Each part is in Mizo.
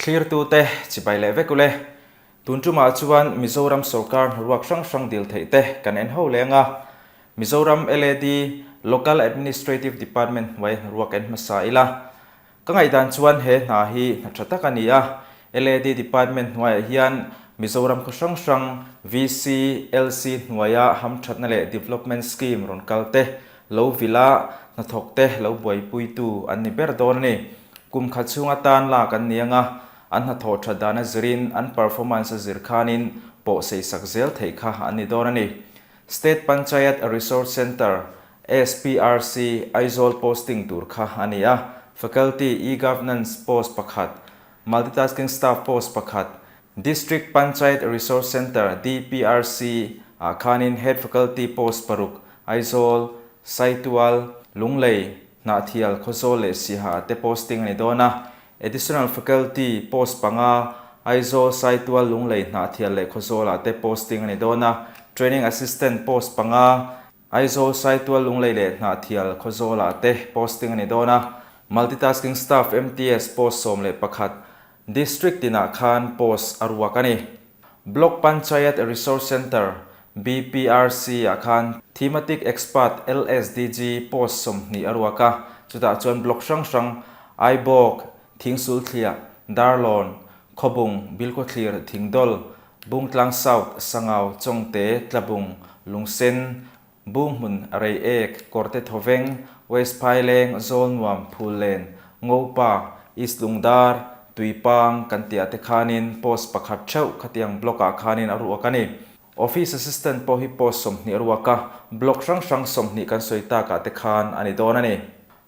Thlirtute chibai leh vek ule. Tun tumah chuan Mizoram sorkar hnaruak hrang hrang dil theih te kan en ho leng a. Mizoram LAD, Local Administrative Department, hnuai hnaruak en hmasa ila. Ka ngaihdan chuan he hna hi hna tha tak a ni a, LAD Department hnuaiah hian Mizoram khaw hrang hrang VC, LC hnuaia hamthatna leh Development Scheme rawn kal te lo vil a, hnathawk te lo buaipuitu an ni ber dawn a ni. Kum khat chhung atan lak an ni ang a, an hnathawh that dan a zirin an performance a zir khanin pawh seisak zel theih kha an ni dawn a ni. State Panchayat Resource Centre, SPRC, Aizawl posting tur kha a ni a, Faculty E-Governance post pakhat, Multitasking Staff post pakhat, District Panchayat Resource Centre, DPRC, ah khanin Head Faculty post paruk, Aizawl, Saitual, Lunglei, Hnahthial, Khawzawl leh Siha te posting a ni dawn a. Additional Faculty post panga, Aizawl, Saitual, Lunglei, Hnahthial leh Khawzawlah te posting a ni dawn a. Training Assistant post panga, Aizawl, Saitual, Lunglei leh Hnahthial, Khawzawlah te posting a ni dawn a. Multitasking Staff, MTS, post 11, District tinah khan post a ruak a ni. Block Panchayat Resource Centre, BPRC, ah khan Thematic Expert, LSDG, post 20 a ruak a, chutah chuan block hrang hrang, Aibawk, Thingsulthliah, Darlawn, Khawbung, Bilkhawthlir, Thingdawl, Bungtlang South, Sangau, Chawngte, Tlabung, Lungsen, Bunghmun, Reiek, Kawrte Thawveng, West Phaileng, Zawlnuam, Phullen, Ngopa, East Lungdar, Tuipang kan tih ah te khanin post pakhat theuh khatiang block ah khanin a ruak a ni. Office Assistant pawh hi post 20 a ruak a, block hrang hrang 20 kan sawi tak ah te khan a ni dawn a ni.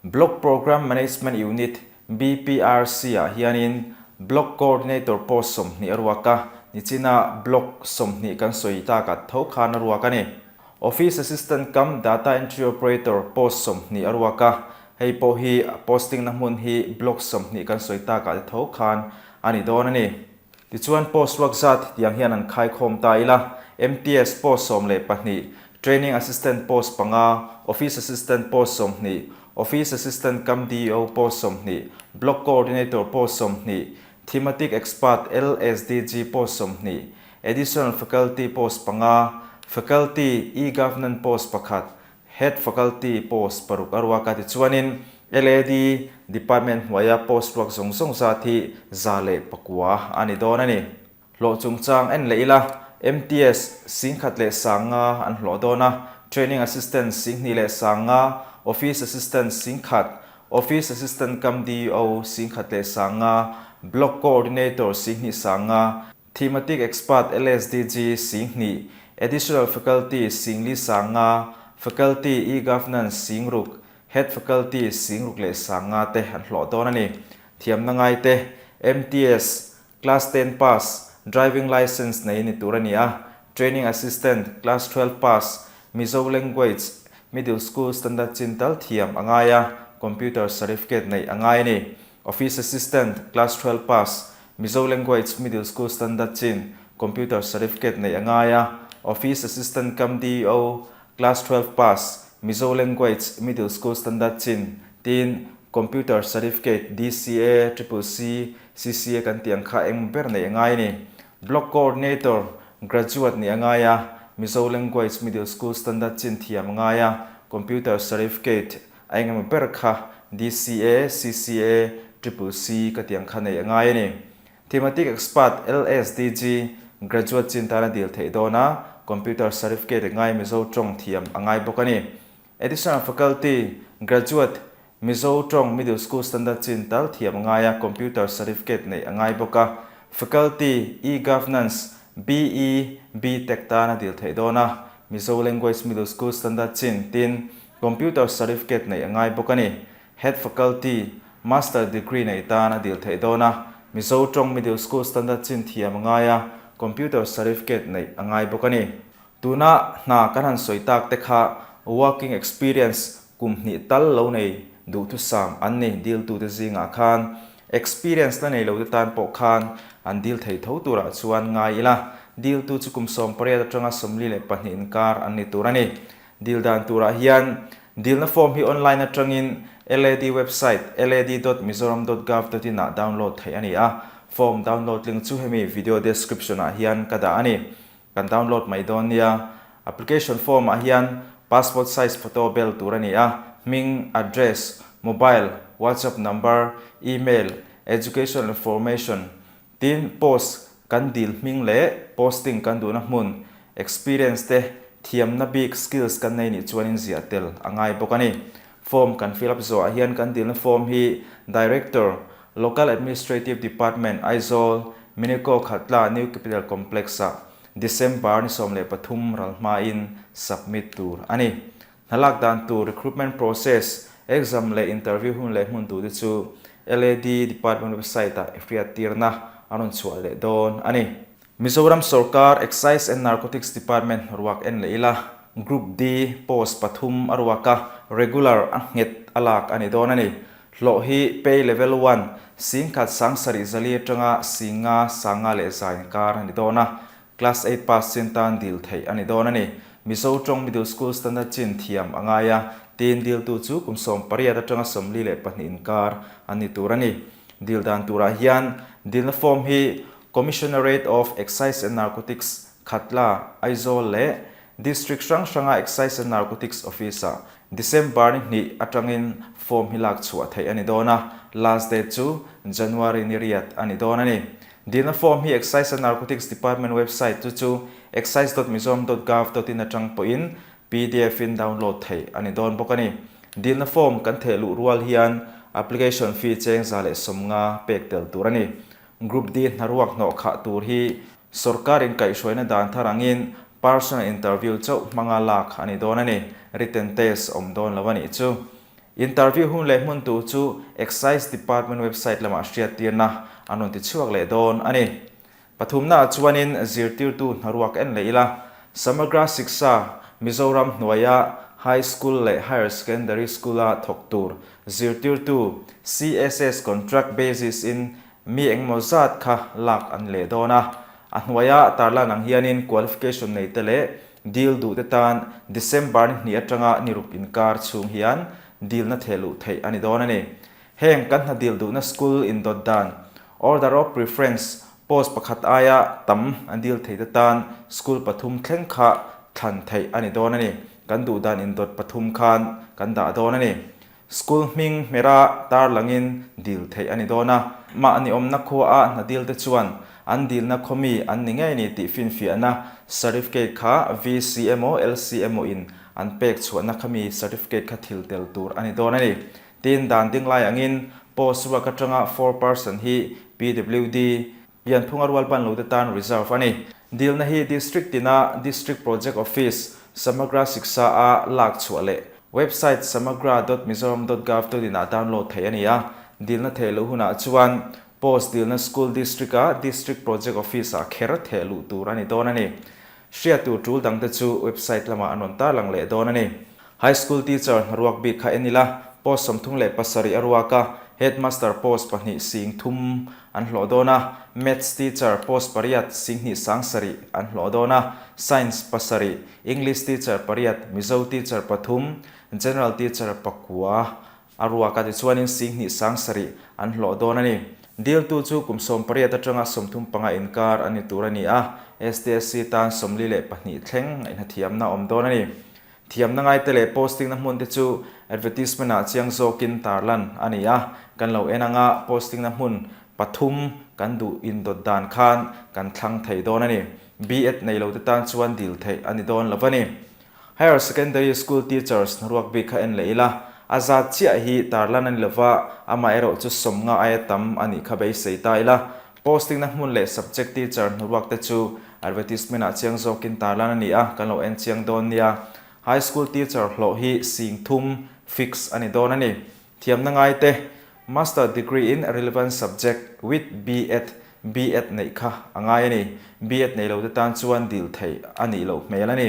Block Program Management Unit, BPRC, ah hianin Block Coordinator post 20 a ruak a, nichina block 20 kan sawi tak ah tho khan a ruak a ni. Office Assistant cum Data Entry Operator post 20 a ruak a, hei pawh hi posting na hmun hi block 20 kan sawi tak ah te tho khan a ni dawn a ni. Tichuan post ruak zat tiang hian an khaikhawm ta ila, MTS post 12, Training Assistant post panga, Office Assistant post 20, Office Assistant cum DEO post 20, Block Coordinator post 20, Thematic Expert LSDG post 20, Additional Faculty post panga, Faculty E-Governance post pakhat, Head Faculty post paruk a ruak a, tichuanin LAD Department hnuaia post ruak zawng zawng zat hi 109 a ni dawn a ni. Hlawh chungchang en leh ila, MTS 11,500 an hlawh dawn a, Training Assistant 2500, Office Assistant 10,000, Office Assistant cum DEO 1500, Block Coordinator 2500, Thematic Expert LSDG 2000, Additional Faculty 4500, Faculty E-Governance 6000, Head Faculty 6500 te an hlawh dawn a ni. Thiamna ngai te, MTS, Class 10 pass, Driving Licence nei ni tur a ni a, Training Assistant, Class 12 pass, Mizo Language, Middle School Standard chin tal thiam a ngai a, Computer Certificate neih a ngai a ni. Office Assistant, Class 12 pass, Mizo Language, Middle School Standard chin, Computer Certificate neih a ngai a, Office Assistant cum DEO, Class 12 pass, Mizo Language, Middle School Standard chin, tin Computer Certificate, DCA, Triple C, CCA kan tih ang kha eng ber neih a ngai a ni. Block Coordinator, Graduate nih a ngai a, Mizo Language, Middle School Standard chin thiam a ngai a, Computer Certificate a eng emaw ber kha DCA, CCA, Triple C ka tih ang kha neih a ngai a ni. Thematic Expert, LSDG, Graduate chin tan a dil theih dawn a, Computer Certificate a ngai Mizo tawng thiam a ngai bawk a ni. Additional Faculty, Graduate, Mizo tawng Middle School Standard chin tal thiam a ngai a, Computer Certificate neih a ngai bawk a. Faculty, E-Governance, BE, B-Tech tan a dil theih dawn a, Mizo Language Middle School Standard chin tin Computer Certificate neih a ngai bawk a ni. Head Faculty, Master Degree nei tan a dil theih dawn a, Mizo tawng Middle School Standard chin thiam a ngai a, Computer Certificate neih a ngai bawk a ni. Tuna hna kan han sawi tak te kha working experience kum hnih tal lo nei duhthusam an ni diltute zingah khan experience la nei lote tan pawh khan an dil thei tho turah chuan ngai ila, diltu chu kum 18 atanga 42 inkar an ni tur a ni. Dil dan turah hian dilna form hi online atangin LAD website lad dot mizoram dot gov dot in ah download theih a ni a. Form download link chu hemi video description ah hian ka dah a ni. Kan download mai dawn nia. Application form ah hian passport size photo bel tur a ni a, hming, address, mobile, whatsapp number, email, educational information, tin post kan dil hming leh posting kan duhna hmun, experience te thiamna bik skills kan nei nih chuanin ziah tel a ngai bawk a ni. Form kan fill up zawhah hian kan dilna form hi Director, Local Administrative Department, Aizawl, Minico Khatla New Capital Complex-ah December ni 13 ral hmain submit tur a ni. Hna lak dan tur recruitment process, exam leh interview hun leh hmun tur te chu LAD Department website-ah i hriat tirna a rawn chhuah leh dawn a ni. Mizoram sorkar Excise and Narcotics Department ruak en leh ila, Group D post pathum a ruak a, regular a nghet a lak a ni dawn a ni. Hlawh hi pay level one, 10,000 700 atanga 5,000 500 inkar a ni dawn a, Class eight pass chin tan dil theih a ni dawn a ni. Mizo tawng Middle School Standard chin thiam a ngai a, tin diltu chu kum 18 atanga 42 inkar a ni tur a ni. Dil dan turah hian dilna form hi Commissionerate of Excise and Narcotics, Khatla, Aizawl leh District hrang hranga Excise and Narcotics Office-ah December ni hnih atangin form hi lak chhuah theih a ni dawn a, last date chu January ni riat a ni dawn a ni. Dilna form hi Excise and Narcotics Department website chu chu excise dot mizoram dot gov dot in atang pawhin pdf in download theih a ni dawn bawk a ni. Dilna form kan theh luh rual hian application fee cheng 150 pek tel tur a ni. Group D hnaruak hnawh khah tur hi sorkar in kaihhruaina dan thar angin personal interview chauh hmanga lak a ni dawn a ni. Written test awm dawn lo a nih chu. Interview hun leh hmun tur chu Excise Department website lamah hriattirna an rawn ti chhuak leh dawn a ni. Pathumnaah chuanin zirtirtu hnaruak en leh ila, Samagra Shiksha, Mizoram hnuaia High School leh Higher Secondary School-a thawk tur zirtirtu CSS contract basis in mi engemaw zat kha lak an leh dawn a. A hnuaia tarlan ang hianin qualification nei te leh Dil duhte tan December ni hnih atanga ni ruk inkar chhung hian dilna theh luh theih a ni dawn a ni. Heng kan hna dil duhna school indawt dan, Order of Preference, post pakhat aia tam an dil theihte tan school pathum thleng kha thlan theih a ni dawn a ni. Kan duh dan indawt pathum khan kan dah dawn a ni. School hming hmera tarlangin dil theih a ni dawn a, mahni awmna khuaah hna dilte chuan an dilna khaw mi an ni ngei ni tih finfiahna certificate kha VC emaw LC emaw in an pek chhuahna kha mi certificate kha thil tel tur a ni dawn a ni. Tin, dan ding lai angin post ruak atanga 4 person hi PWD, Pianphunga rual ban lote tan reserve a ni. Dilna hi District tina District Project Office, Samagra Shiksha a lak chhuah leh website samagra dot mizoram dot gov dot in ah download theih a ni a. Dilna theh luh hunah chuan post dilna school district a District Project Office ah kher theh luh tur a ni dawn a ni. Hriat tur tul dangte chu website lamah an rawn tarlang leh dawn a ni. High School teacher hnaruak bik kha en ila, post 37 a ruak a, Headmaster post pahnih 3000 an hlawh dawn a, Maths teacher post pariat 2700 an hlawh dawn a, Science pasarih, English teacher pariat, Mizo teacher pathum, General teacher pakua a ruak a, tichuanin 2700 an hlawh dawn a ni. Diltu chu kum 18 atanga 35 inkar an ni tur a ni a, STSC tan 42 thleng ngaihna thiamna a awm dawn a ni. Thiamna ngaite leh posting na hmun te chu advertisement ah chiang zawkin tarlan a ni a, kan lo en anga posting na hmun pathum kan duh indawt dan khan kan thlang thei dawn a ni. B.Ed nei lo te tan chuan dil theih a ni dawn lo a ni. Higher Secondary School Teachers hnaruak bik kha en leh ila, a zat chiah hi tarlan a ni lova, amaherawh chu 50 aia tam a nih kha beisei ta ila. Posting na hmun leh subject teacher hnuruak te chu advertisement ah chiang zawkin tarlan a ni a, kan lo en chiang dawn nia. High school teacher hlawh hi 3000 fix a ni dawn a ni. Thiamna ngai te, Master degree in relevant subject with B.Ed, B.Ed neih kha a ngai a ni. B.Ed nei lo te tan chuan dil theih a nih loh hmel a ni.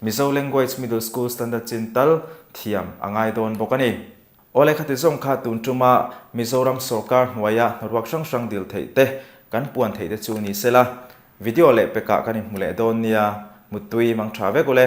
Mizo language middle school standard chin tal thiam a ngai dawn bawk a ni. Awle khati zawng kha tun tuma Mizoram sorkar hnuaia hnaruak hrang hrang dil theih te kan puan theih te chu ni sela, video leh pekah kan inhmu leh dawn nia, muttui mang tha vek ule.